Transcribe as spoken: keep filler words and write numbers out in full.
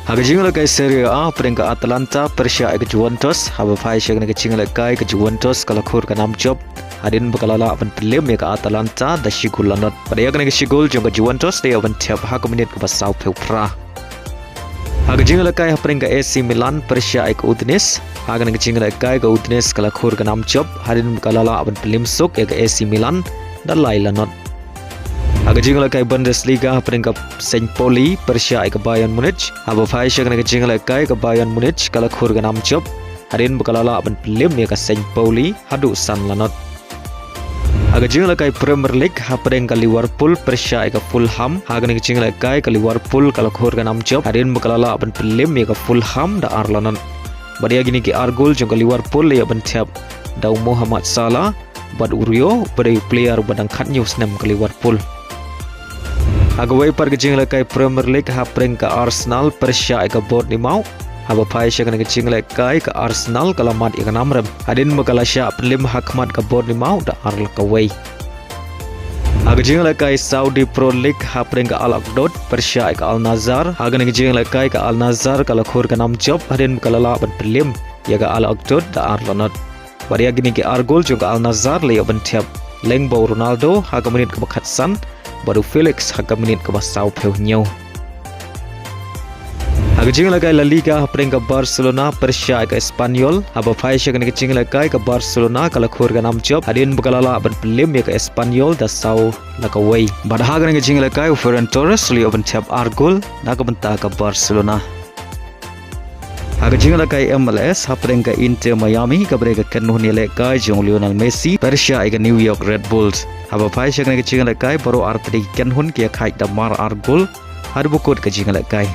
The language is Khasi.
Ha ka jingïalehkai Serie A, hapdeng ka Atalanta pyrshah ïa ka Juventus, haba phai sha kane ka jingïalehkai ka Juventus ka la khur ka nam jop hadien ba ka la lah ban pynliem ïa ka Atalanta da shi gol la nod. Bad ïa kane ka shi gol jong ka Juventus da ïoh ban thep ha ka minit kaba sawphew phra. Ha ka jingïalehkai hapdeng ka A C Milan pyrshah ïa ka Udinese, ha kane ka jingïalehkai ka Udinese ka la khur ka nam jop hadien ba ka la lah ban pynliem suk ïa ka A C Milan da lai la nod. Ha ka jingïalehkai Bundesliga hapdeng ka Saint Pauli pyrshah ïa ka Bayern Munich, haba phai sha kane ka jingïalehkai ka Bayern Munich ka la khur ka nam jop hadien ba ka la lah ban pynliem ïa ka Saint Pauli haduh san la nod. Ha ka jingïalehkai Premier League hapdeng ka Liverpool pyrshah ïa ka Fulham, ha kane ka jingïalehkai ka Liverpool ka la khur ka nam jop hadien ba ka la lah ban pynliem ïa ka Fulham da ar la nod. Bad ïa kine ki ar gol jong ka Liverpool la ïoh ban thep da u Mohamed Salah bad u Rio, uba dei u player uba dang khathynñiew snem ka Liverpool. Ha kawei pat ka jingïalehkai Premier League hapdeng ka Arsenal pyrshah ïa ka Bournemouth, haba phai sha kane ka jingïalehkai ka Arsenal ka la mad ïa ka nam rem hadien ba ka la shah pynliem ha khmat ka Bournemouth da ar la kawei. Ha ka jingïalehkai Saudi Pro League hapdeng ka Al Akdod pyrshah ïa ka Al Nassr, ha kane ka jingïalehkai ka Al Nassr ka la khur ka nam jop hadien ba ka la lah ban pynliem ïa ka Al Akdod da ar la nod. Bad ïa kine ki ar gol jong ka Al Nassr la ïoh ban thep lyngba u Ronaldo ha ka minit kaba khatsan bad u Felix ha ka minit kaba sawphew hynñiew. Ha ka jingïalehkai La Liga hapdeng ka Barcelona pyrshah ïa ka Espanyol, haba phai sha kane ka jingïalehkai ka Barcelona ka la khur ka nam jop hadien ba ka la lah ban pynliem ïa ka Espanyol da saw la kawei. Bad ha kane ka jingïalehkai u Ferran Torres la ïoh ban thep ar gol na ka bynta ka Barcelona. Ha ka jingïalehkai M L S hapdeng ka Inter Miami, kaba dei ka kynhun ïalehkai jong u Lionel Messi, pyrshah ïa ka New York Red Bulls. Haba phai sha kane ka jingïalehkai baroh artylli ki kynhun ki ïakhaid da mar ar gol haduh ba kut ka jingïalehkai.